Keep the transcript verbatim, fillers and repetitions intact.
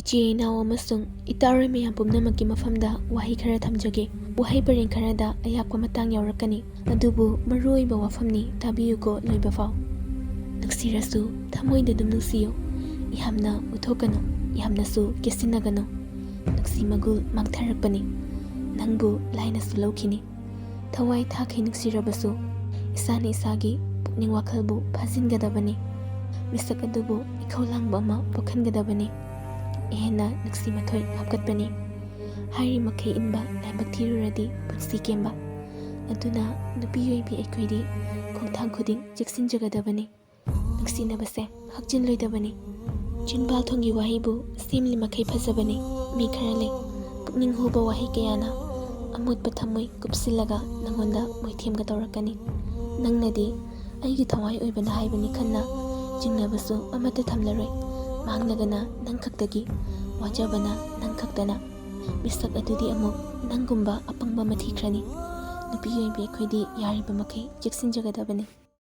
ꯏꯆꯤꯟ ꯏꯅꯥꯎ ꯑꯃꯁꯨꯡ ꯏꯇꯥꯔꯣꯏ ꯃꯌꯥꯝ ꯄꯨꯝꯅꯃꯛꯀꯤ ꯃꯐꯝꯗ ꯋꯥꯍꯩ ꯈꯔ ꯊꯝꯖꯒꯦ꯫ ꯋꯥꯍꯩ ꯄꯔꯦꯡ ꯈꯔꯗ ꯑꯌꯥꯛꯄ ꯃꯇꯥꯡ ꯌꯥꯎꯔꯛꯀꯅꯤ, ꯑꯗꯨꯕꯨ ꯃꯔꯨꯑꯣꯏꯕ ꯋꯥꯐꯝꯅꯤ, ꯇꯥꯕꯤꯌꯨꯀꯣ ꯂꯣꯏꯕ ꯐꯥꯎ꯫ ꯅꯨꯡꯁꯤꯔꯁꯨ ꯊꯃꯣꯏꯗ ꯑꯗꯨꯝ ꯅꯨꯡꯁꯤꯌꯨ꯫ ꯌꯥꯝꯅ ꯎꯠꯊꯣꯛꯀꯅꯨ, ꯌꯥꯝꯅꯁꯨ ꯀꯦꯁꯤꯟꯅꯒꯅꯨ꯫ ꯅꯨꯡꯁꯤ ꯃꯒꯨꯜ ꯃꯥꯡꯊꯔꯛꯄꯅꯤ, ꯅꯪꯕꯨ ꯂꯥꯏꯅꯁꯨ ꯂꯧꯈꯤꯅꯤ꯫ ꯊꯋꯥꯏ ꯊꯥꯈꯩ ꯅꯨꯡꯁꯤꯔꯕꯁꯨ ꯏꯁꯥꯅ ꯏꯁꯥꯒꯤ ꯄꯨꯛꯅꯤꯡ ꯋꯥꯈꯜꯕꯨ ꯐꯥꯖꯤꯟꯒꯗꯕꯅꯤ꯫ ꯃꯤꯁꯛ ꯑꯗꯨꯕꯨ ꯏꯈꯧ ꯂꯥꯡꯕ ꯑꯃ ꯄꯣꯛꯍꯟꯒꯗꯕꯅꯤ꯫ ꯍꯦꯟꯅ ꯅꯨꯡꯁꯤ ꯃꯊꯣꯏ ꯍꯥꯞꯀꯠꯄꯅꯤ꯫ ꯍꯥꯏꯔꯤ ꯃꯈꯩ ꯏꯟꯕ ꯂꯥꯏꯕꯛ ꯊꯤꯔꯨꯔꯗꯤ ꯄꯨꯟꯁꯤ ꯀꯦꯝꯕ꯫ ꯑꯗꯨꯅ ꯅꯨꯄꯤ ꯑꯣꯏꯕꯤ ꯑꯩꯈꯣꯏꯗꯤ ꯈꯣꯡꯊꯥꯡ ꯈꯨꯗꯤꯡ ꯆꯦꯛꯁꯤꯟꯖꯒꯗꯕꯅꯤ꯫ ꯅꯨꯡꯁꯤꯅꯕꯁꯦ ꯍꯛꯆꯤꯟꯂꯣꯏꯗꯕꯅꯤ꯫ ꯆꯤꯟꯕꯥꯜ ꯊꯣꯡꯒꯤ ꯋꯥꯍꯩꯕꯨ ꯁꯦꯝꯂꯤ ꯃꯈꯩ ꯐꯖꯕꯅꯤ꯫ ꯃꯤ ꯈꯔ ꯂꯩ, ꯄꯨꯛꯅꯤꯡ ꯍꯨꯕ ꯋꯥꯍꯩ ꯀꯌꯥꯅ ꯑꯃꯣꯠꯄ ꯊꯝꯃꯣꯏ ꯀꯨꯞꯁꯤꯜꯂꯒ ꯅꯪꯉꯣꯟꯗ ꯃꯣꯏꯊꯦꯝꯒ ꯇꯧꯔꯛꯀꯅꯤ꯫ ꯅꯪꯅꯗꯤ "ꯑꯩꯒꯤ ꯊꯋꯥꯏ ꯑꯣꯏꯕꯅ" ꯍꯥꯏꯕꯅꯤ ꯈꯟꯅ ꯆꯤꯡꯅꯕꯁꯨ ꯑꯃꯠꯇ ꯊꯝꯂꯔꯣꯏ꯫ ꯃꯥꯡꯂꯒꯅ ꯅꯪ ꯈꯛꯇꯒꯤ, ꯋꯥꯖꯕꯅ ꯅꯪ ꯈꯛꯇꯅ꯫ ꯃꯤꯁꯛ ꯑꯗꯨꯗꯤ ꯑꯃꯨꯛ ꯅꯪꯒꯨꯝꯕ ꯑꯄꯪꯕ ꯑꯃ ꯊꯤꯈ꯭ꯔꯅꯤ꯫ ꯅꯨꯄꯤ ꯑꯣꯏꯕꯤ ꯑꯩꯈꯣꯏꯗꯤ ꯌꯥꯔꯤꯕ ꯃꯈꯩ ꯆꯦꯛꯁꯤꯟꯖꯒꯗꯕꯅꯤ꯫